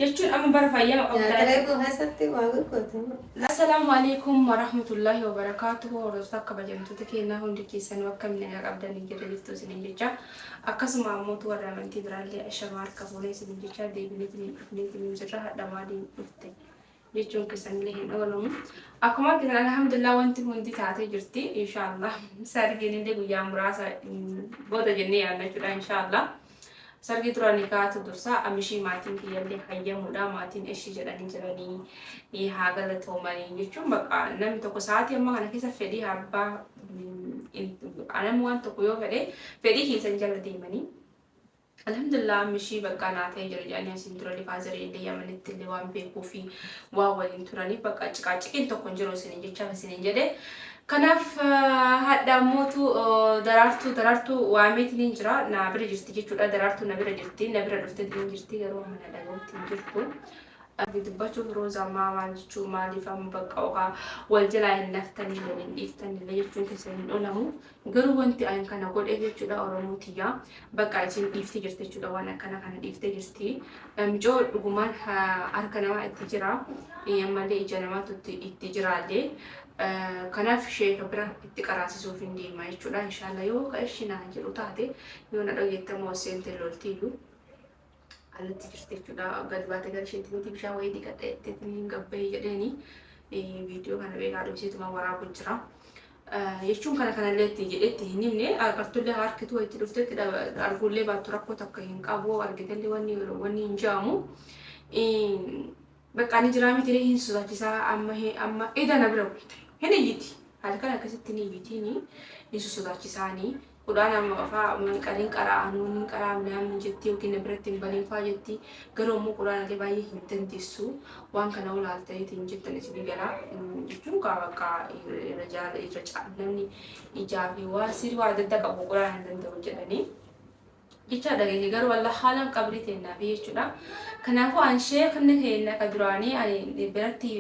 Jechuun amma bara fayyama Nyaata qabdaa. reefuu keessatti waa gurgurtu. Assalaamu alaikum warahmatullahi wabarakaatuhu. Hordoftoota kabajamtoota keenyaa, hundi keessanuu akkam nagaa qabdanii jirra jirtu isiniin jecha. Akkasuma ammoo warra amantii biraallee ashamaa, harka fuunee isiniin jecha. Deebineetiin dhufneetiin jirra. Hadha maaliin dhufte jechuun keessanillee hin oolamu. Akkuma argitan, alhamdulillah, wanti hundi taatee jirti. Inshaallah sargiin illee guyyaa muraasa booda jennee yaadna jechuudha, inshaallah. Sargii dura nikaatu dursa. Amishii maatiin kiyyallee hayyamuudha. Maatiin ishii jedhanii jiranii haa galatoomanii jechuun, bakka namni tokko sa'aatii ammaa kana keessa fedhii abbaa anam waan tokko yoo fedhe fedhii keessan jala deemanii. Alhamdulillah, amishii bakka naa ta'e jira jedhanii, asiin dura lifaazarii illee Yamanitti illee waan beekuu fi waan waliin turaniif bakka ciqaaciqiin tokko hin jiru isiniin jechaaf isiniin jedhe. Kanaaf hadha ammootu Daraartuu waameetiin jira, na bira jirti jechuudha. Daraartuu na bira jirti, na bira dhufteetiin jirti, garuu amma na dhaga'utti hin jirtu. Dubbachuuf Roozaa ammaa maal jechuu, maaliif amma bakka okaa wal jalaa hin naftanii, waliin dhiiftanillee jechuun keessa hin oolamu. Garuu wanti ani kana godhe jechuudha, Oromoo tiyyaa, bakka isin dhiiftee jirti jechuudha, waan akkana kana dhiiftee jirti. Micoo dhugumaan harka namaa itti jira. Ammallee ija namaatu itti jiraallee. Kanaaf sheeka bira itti qaraasisuuf hin deema jechuudha. Inshaallah yoo ka ishi naan jedhu taate, yoo na dhageettamoo seente loltiyyuu alatti jirti jechuudha. Gad baate gara isheetti miti, bishaan wayii dhiqadha jetteetiin hin gabbaye jedheeni viidiyoo kana beekaa dhoksiituma waraabu jira. Jechuun kana kanallee itti jedhetti hin himne. Agartullee harkituu itti dhuftetti arguullee baattu rakkoo takka hin qabu, argitellee wanni hin jaamu. Bakka ani jiraa miti hin sodaachisaa. Amma eda na bira bulte hin iyyiti, halkan akkasitti ni iyyitiini, ni sosodaachisaanii. Qudhaan amma faa qariin qara'anuu hin qaraa namni jetti yookiin na biratti hin baniin faa jetti. Garuu ammoo qudhaan illee baay'ee hin dandeessu. Waan kana olaaltaniitiin jettan isinii gala jechuun kaa bakka irra jaala irra namni ijaa fi waan sirrii waan adda addaa qabu qudhaan hin danda'u jedhanii jecha dhageenye. Garuu wallah haalaan qabrii teennaa fi jechuudha. Kanaafuu an sheekni keenya ka duraanii ani biratti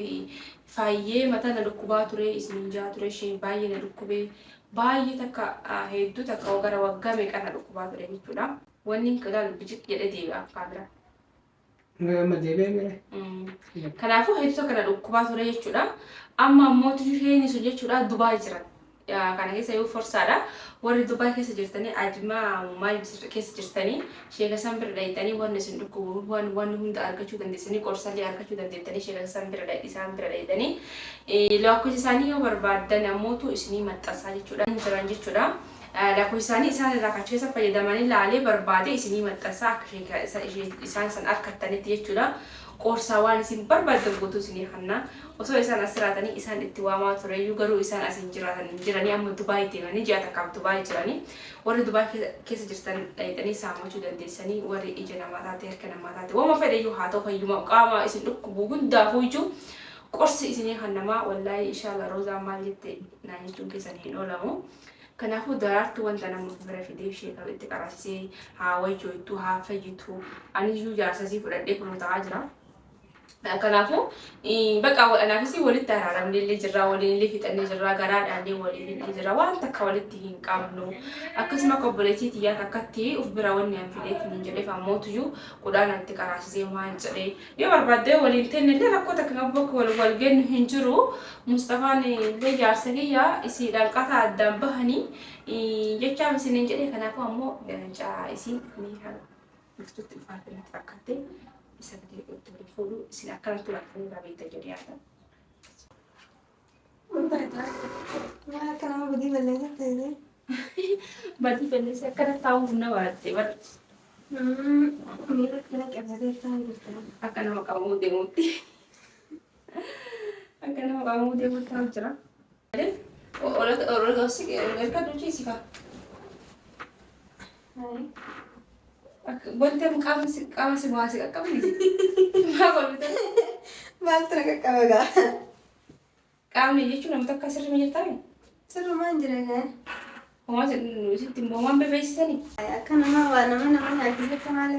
faayyee mataa na dhukkubaa ture isiniin jaa ture, isheen baay'ee na dhukkubee, baay'ee takka, hedduu takka, gara waggaa meeqa na dhukkubaa ture jechuudha. Wanni hin ilaalu bijiq jedhee deebi'a akka bira. Amma deebi'ee mire. Kanaafuu hedduu takka na dhukkubaa ture jechuudha. Amma ammoo isheen sun jechuudha Dubaay jiran. Kana keessa yoo forsaadha. Warri Dubaay keessa jirtanii, Ajmaa maal keessa jirtanii, sheeka san bira dhayxanii wanni isin dhukkubu waan hunda argachuu dandeessanii, qorsallee argachuu dandeettanii, sheeka san bira isaan bira dhayxanii lakkoofsa isaanii yoo barbaaddan ammootu isinii maxxansaa jechuudha. Jiran jechuudha. Lakkoofsa isaanii isaan irraa kan keessa fayyadamanii laalee barbaade isinii maxxansaa akka sheeka isaan san argattanitti jechuudha. Qorsaa waan isin barbaaddan guutuu isinii kanna. Osoo isaan as jiraatanii isaan itti waamaa tureyyuu, garuu isaan as hin jiraatan, hin jiranii. Amma Dubaay deemanii ji'a takkaaf Dubaay jiranii. Warri Dubaay keessa jirtan dhayxanii saamachuu dandeessanii. Warri ija namaa taate, harka namaa taate, waama fedhe haa ta'u, fayyuma qaama isin dhukkubu hundaafuu iyyuu qorsi isinii kan namaa. Wallaahi inshallah Roozaan maal jette naan jechuun keessan hin oolamu. Kanaafuu Daraartuu wanta nama of bira fidee sheeka itti qaraasisee haa wayyoytu, haa fayyitu. Aniyyuu jaarsasii fudhadhee kunoo ta'aa jira. Kanaafuu bakka anaafis walitti araaramnee illee jirra, waliin illee fixannee jirra, garaadhaan illee waliin illee jirra, waan takka walitti hin qabnu. Akkasuma akka obboleettii tiyyaa takkatti uf bira wanni an fideetiin hin jedheef ammootuyyuu qudhaan itti qaraasisee waan jedhee yoo barbaadde waliin tenne illee rakkoo takka qabu, bakka wal wal gennu hin jiru. Mustafaan illee jaarsa kiyya isiidhaan qataa addaan bahanii jechaaf isiniin jedhe. Kanaafuu ammoo isiin meeshaa dhuftutti dhufaatti natti fakkaate isa gadi itti waliin fuudhu isin akkanatti laaftanii irraa beekta jedhee yaada. Maal akka nama badii balleessa ta'e. Badii balleessa akkana taa'uuf na baratte bar. Miira akkana cabsatee taa'u jirta. Akka nama qabamuu deemutti. Akka nama qabamuu deemutti taa'u jira. Erga duuchii Wanti qaama si waa si qaqqabni. Maa kolfite? Maaltu na qaqqaba gaa? Qaamni jechuun namni tokko sirrii ma jirtami? Sirrumaan jira gaa. Homaa sitti homaan bebeessisanii? Akka nama waa nama nyaachisutti maali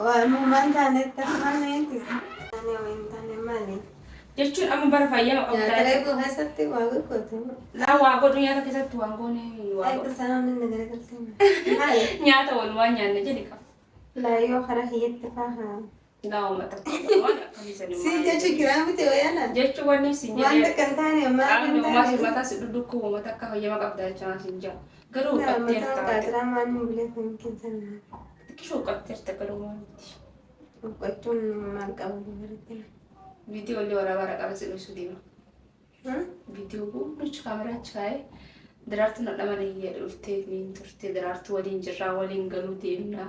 waa maal taanetti akka maal na nyaachisa? Taane waa hin taane maali? Jechuun amma bara fayyama Nyaata qabdaa. reefuu keessatti waa gurgurtu. Laa, waa godhu, nyaata keessatti waan goone waa Akka godhu. sanaan inni garagaltee maali? Nyaata walumaan nyaanna jedhi qaba. Laa, yoo karaa hiyyatti faa haa. Laa uummata waan akkamii sanii Si jechuun kiraa miti wayyaana. Jechuun wanni isin Waan jedhee takka hin taane maal qaamni hin uumaa si taane. mataa si dhudhukkuu uummata akka fayyama qabda jechaa sin jaa. Garuu Mataa huqqatteerta. qaatiraa maal hin buleef hin keessan maal. Xiqqishuu huqqatteerta garuu maal miti. Huqqachuun maal qaba dubaratti. Viidiyoo illee waraabaa qaba si dhibsu deema. Viidiyoo guddichi kaameraa achi kaa'ee daraartuu na dhamana hiyya dhuftee niin turte daraartuu waliin jirraa waliin galuu deemna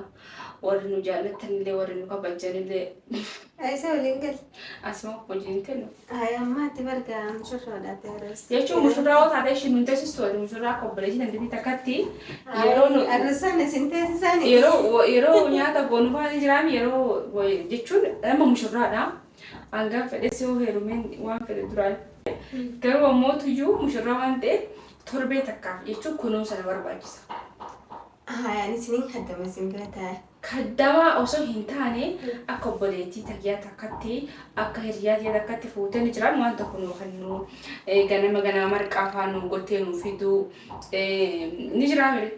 warri nu jaallattanillee warri nu kabajanillee Isa waliin gal. Asuma wajjin kennu. Ay ammaatti barga mushurraadha ta'e. Jechuun mushurraa yoo taate ishiin nun teessistu ati mushurraa akka obboleettii dandeettii takkatti yeroo nu Arrasaan isin teessisani. Yeroo nyaata goonu fa'aa ni jiraami yeroo jechuun nama mushurraadha. Hangaan fedhes yoo heerumeen waan fedhe duraan. Garuu ammoo tuyyuu mushurraa waan ta'eef torbee takkaaf jechuun kunuunsa na barbaachisa. Haa ani isiniin kaddama isin bira taa'e. Kaddamaa osoo hin taane akka obboleettii tiyyaa takkatti akka hiriyaa tiyya takkatti fuutee ni jiraan waan tokko nuu kennuu ganama ganama marqaa faa nuu gottee nuu fiduu ni jiraa mire.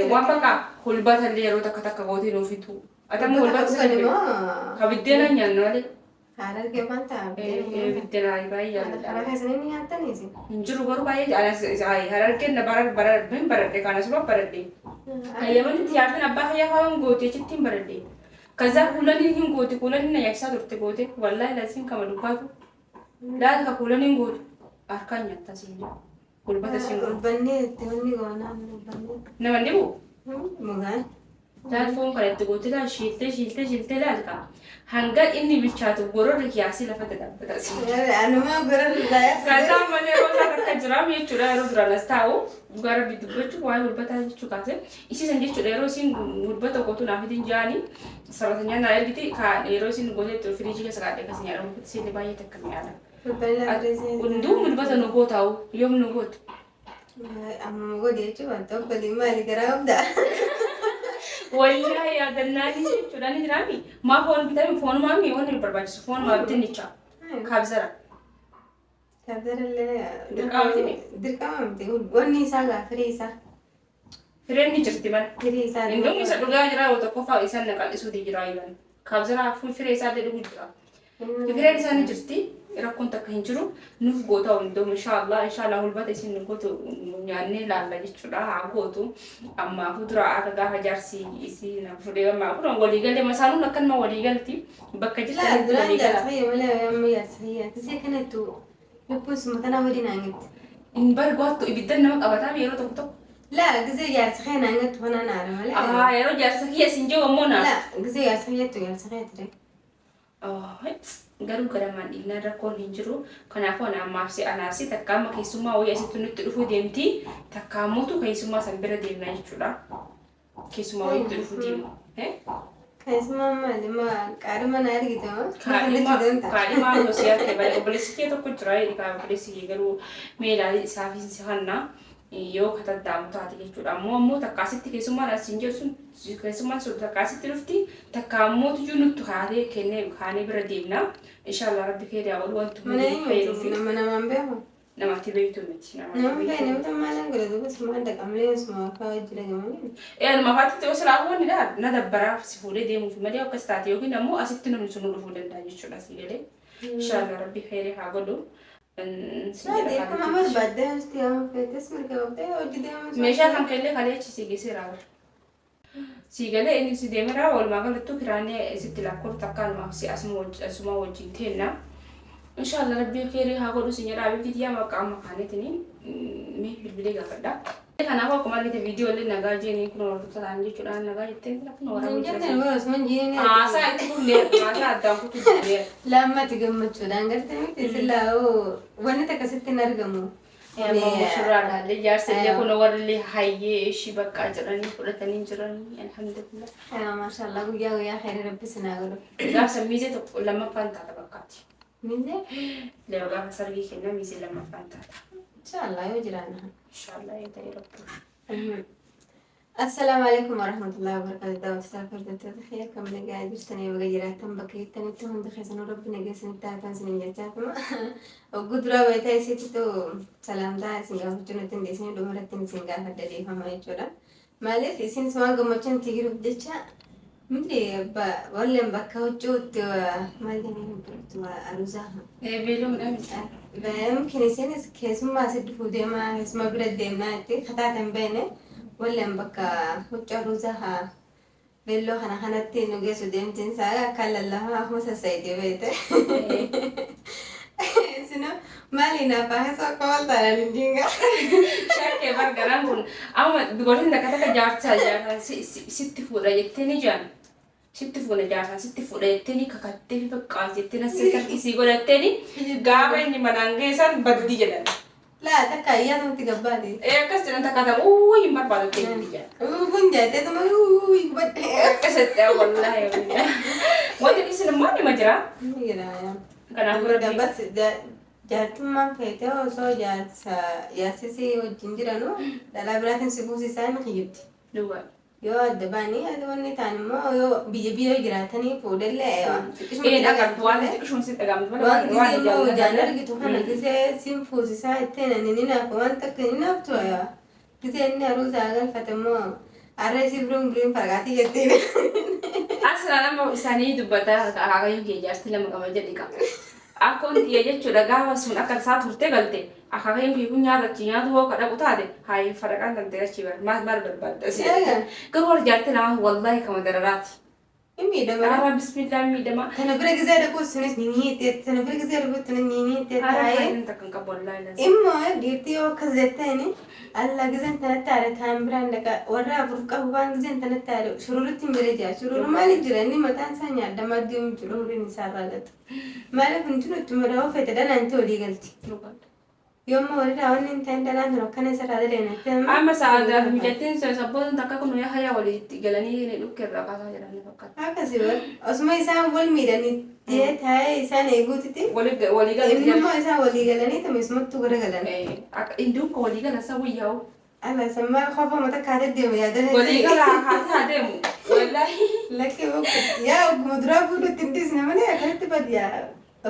Waan bakka hulbata illee yeroo takka takka gootee nuu fiduu. Ati amma hulbata Dhugan immoo ka biddeena nyaannu malee. Harargee waan ta'a biddeena nyaata. Biddeena baay'ee jaalladha. Karaa keessanii ni nyaattanii isin? Hin jiru garuu baay'ee harargeen na barar barar hin baradhe kan asuma baradhe. Yamanitti jaartiin abbaa kiyyaa fa'aa goote achitti hin baradhe. Kazaa kuulanii hin goote kuulanii na yaachisaa turte goote wallaahi lasiin kama dubbaatu. Laata ka kuulanii hin gootu harkaan nyaattaa siin jedhu. Gulbata siin gootu. Urbannee itti wanni goonaa urbannee. Nama hin dhibu? Mugaan. Laal foon kana itti gootee laal shiiltee shiiltee shiiltee laal kaa. Hanga inni bilchaatu gororri kiyaasii lafatti dhaabbata. Anumaa gororri laayaa. Kaasaa malee yeroo isaa takka jiraam jechuudha yeroo duraan as taa'u dhugaa rabbi dubbachuuf waa'ee hulbataa jechuu kaase isiisan jechuudha yeroo isiin hulbata gootu naaf itiin jaanii sarratanyaan naa ergiti yeroo isiin gootee firiijii keessa kaadhee akkas nyaadha hulbata isiillee baay'ee takka mi'aadha. Hunduu hulbata nu gootaa'u yoom nu gootu. Amma godhi jechuun wanta obbolii maali garaa qabda. Wallaahi yaadannaanis jechuudha ni jiraami. Maa foon bitame foonumaa mi wanni barbaachisu foonumaa dinnicha kaabzara. Kaabzara illee Dirqama miti. Dirqama miti. Wanni isaa gaa firii isaa. Fireen ni jirti mana. Firii isaa. Indoom isa dhugaa jira yoo tokkoffaa isaan na qal'isuuti jira yoon. Kaabzara firee isaa illee dhuguu jira. Fireen isaa ni jirti. Rakkoon takka hin jiru. Nuuf goota hundoom inshaallah inshaallah hulbata isin nu gootu nyaannee laalla jechuudha haa gootu. Ammaafuu dura akka gaafa jaarsi isii na fuudhee ammaa kun walii galee masaanuun akkanuma walii galti bakka Laa jirtanitti duraan walii gala. jaarsa fayya malee amma jaarsa fayya. Tisee kanattu lubbuun suma tanaa waliin hangitti. Hin barbaattu ibiddan nama qabataa yeroo tokko tokko. Laa gisee jaarsa kee naan gattu kanaan aara malee. Aa yeroo jaarsa kiyya isin jiru ammoo naa. Laa gisee jaarsa fayyattu jaarsa kee ture. Garuu garamaan dhiibnaan rakkoon hin jiru. Kanaafuu ana ammaaf si anaaf si takka amma keessummaa wayii asitti nutti dhufuu deemti. Takka ammoo keessummaa san bira deemna jechuudha. Keessummaa wayiitti dhufuu deema. Keessumaa maali ma qaadhuma na argite moo? Kaadhima kaadhima osoo harka baay'ee obboleessi kee tokko jira obboleessi kee garuu mee ilaalii isaafis si hanna yoo kataddaamu taate jechuudha. Ammoo ammoo takka asitti keessummaan as hin jiru sun keessummaan sun takka asitti dhufti takka ammoo tuyyuu nutti kaatee kennee kaanee bira deemna. Inshaallah rabbi kee daawwatu wanti Mana hundi fayyaduu fi eenyuti? Nama namaan beeku? Namatti beektu miti. Namatti Nama beektu beekne miti. miti maalaan godhatu osuma dhaqamlee osuma afaa hojii dhaqamanii. Ee anuma afaatti ta'uu silaa wanni dha na dabbaraaf si fuudhee deemuuf malee akkas taate yookiin ammoo asitti namni sun dhufuu danda'a jechuudha si galee. Inshaallah rabbi khayrii haa godhu. Si Maali jedha akkuma kaalitti. barbaadde hojii amma feetes mirga qabdee hojii deemuu. Meeshaa kan kellee kalee achi si geesseera bara. Si galee inni si deemeera walumaa galattuu kiraanee sitti lakkooftu akkanumaaf si asuma wajjin teenna. Inshaallah rabbii khayrii haa godhu si jedha abibti tiyyaa bakka amma kaaneetini mee bilbilee gaafadha. Kanaafuu akkuma argite viidiyoo illee nagaa jeenii kun hordoftoota ta'an jechuudha nagaa jettee kun waraabuu Hin jira. jenne bara osuma hin jiine. Haasaa itti fufnee haasaa addaan kutuu jirreera. Lammati gammachuudhaan garte miti silaa wanni takka sitti hin argamu. Amma mushurraa laallee jaarsa illee kun warri illee hayyee ishii bakka jedhanii fudhatanii jiranii alhamdulillah. Maashaallah guyyaa guyyaa khayri rabbi sinaa godhu. Gaafsa miizee tokko lammaffaan taata bakkaati. Miizee? Leo gaafa sargii kenna miizee lammaffaan taata. Inshaallah yoo jiraanna. Inshaallah yoo ta'e rabbi. Assalaamu alaikum warahmatullahi wabarakatuh. Daawwattoota fi hordoftoota kiyya akkam nagaa jirtanii baga jiraattan bakka jirtanitti hundi keessanuu rabbi nagaa isinitti haa ta'u isiniin jechaatuma. Hogguu duraa wayitaa isiitti salaamtaa isin gaafachuu natti hin dhiisne dhumarratti isin gaafadha dhiifama jechuudha. Maaliif isin waan gammachuun itti jiruuf jecha Miti walleen bakka huccuutti maal jedhanii aruusaa. Beeluun miti. Mumkin isinis keessummaa asi dhufuu deemaa keessummaa bira deemnaa itti kataatan beene walleen bakka huccuu aruusaa haa beelloo kana kanatti nu geessu deemtiin isaa akkaan lallafaa akkuma sassayitee beekte. Sino maali naaf haasoo akka wal taanaan hin jinga. Shakkee bargaraan kun amma dubartiin takka takka jaarsaa jaarsaan sitti fuudha jettee ni jaan. Sitti fuudha jaarsaan sitti fuudha jettee ni kakattee fi baqqaa jettee na sarkisii godhattee ni gaafa inni manaan geessan baddi jedhan. Laa takka ayyaanumti gabbaati. Ee akkas jedhan takka ta'u uuu hin barbaadu jettee ni jaan. Kun jettee tuma uuu gubadhe. Akkasitti wallaahi. Wanti dhiisin immoo nima jira. Ni jira yaa. Kanaafuu rabbi. Bas jaartummaan feetee osoo jaarsa jaarsisii wajjin jiranu dhalaa biraatiin si buusisaa ni kijibdi. Duwwaa. Yoo adda baanii ati wanni ta'an immoo yoo biyya biyya jiraatanii fuudhellee Ee dhagamtu waan xiqqishuma si dhagamtu malee waan waan gisee immoo ijaan ijaan argitu kana gisee sin fuusisaa ittiin ani ni naafu waan takka ni naaftu yaa gisee inni aruusaa galfate immoo arra isii biruun biriin farqaatii jettiin. Asirraa nama isaanii dubbataa akaakayyuu kee jaartii lama qaba jedhi qaba. Akka wanti iyya jechuudha gaafa sun akka isaa turte galte akaakayyuun kee kun nyaata achi nyaatu hoo kadhaqu taate haayi faraqaan tantee achi bara maal maal barbaadda si. Garuu warri jaartii lama wallaahi kama dararaati. Hin miidhama. Arraa bismillah miidhama. Tana bira gisee dhaquu sunis ni miidhe tana bira gisee dhaquu sunis ni miidhe Arraa taa'ee. faayidaan takka hin qabu wallaahi lazi. Immoo dhiirtii yoo akkas jetteeni alla giseen tanatti aare taan biraan dhaqa warra afur qabu waan giseen tanatti aare shururutti hin bira jira shururu maaliif jira inni mataan isaa nyaaddamaa deemu jiru umriin isaa irraa gata maaliif hin jiru itti madaa'uu fete dhalaan itti walii galti yoo immoo walirraa wanni hin ta'in dhalaan tun akkana isarraa daleenatte Amma sa'aadaa fi mijattiin sun sabboon takka kun haya walitti galanii dhukkee irraa kaasaa jedhan ni fakkaata. Akkasii wal osuma isaan wal miidhanii taa'ee isaan eeguutitti Walii inni galanii. immoo isaan walii galanii tumismattuu gara galan. Akka hinduun kan walii galan isa wayyaa'u. Ala sammaa qofa mata kaatee deemu yaada. Walii gala haati haa deemu. Wallaahi. Lakkee boqqo yaa ogguma duraa fuudhutti hin dhiisne malee akkasitti badi yaa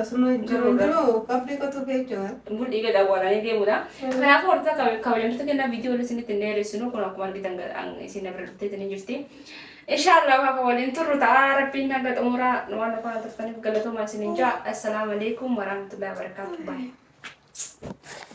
osuma jiru duruu qabdii qotuu jechuudha. Mudhii gad awwaalanii deemudha. Kanaafuu hordofaa kabajamtoota kennaa viidiyoo isinitti hin dheeressinu kun akkuma argitan isin bira dhuftee ni jirti. Inshaallah akka waliin turru ta'a rabbiin hanga xumuraa waan nu faana turtaniif galatoomaa isiniin jaa. Assalaamu alaikum warahmatullahi wabarakatuh. Bye.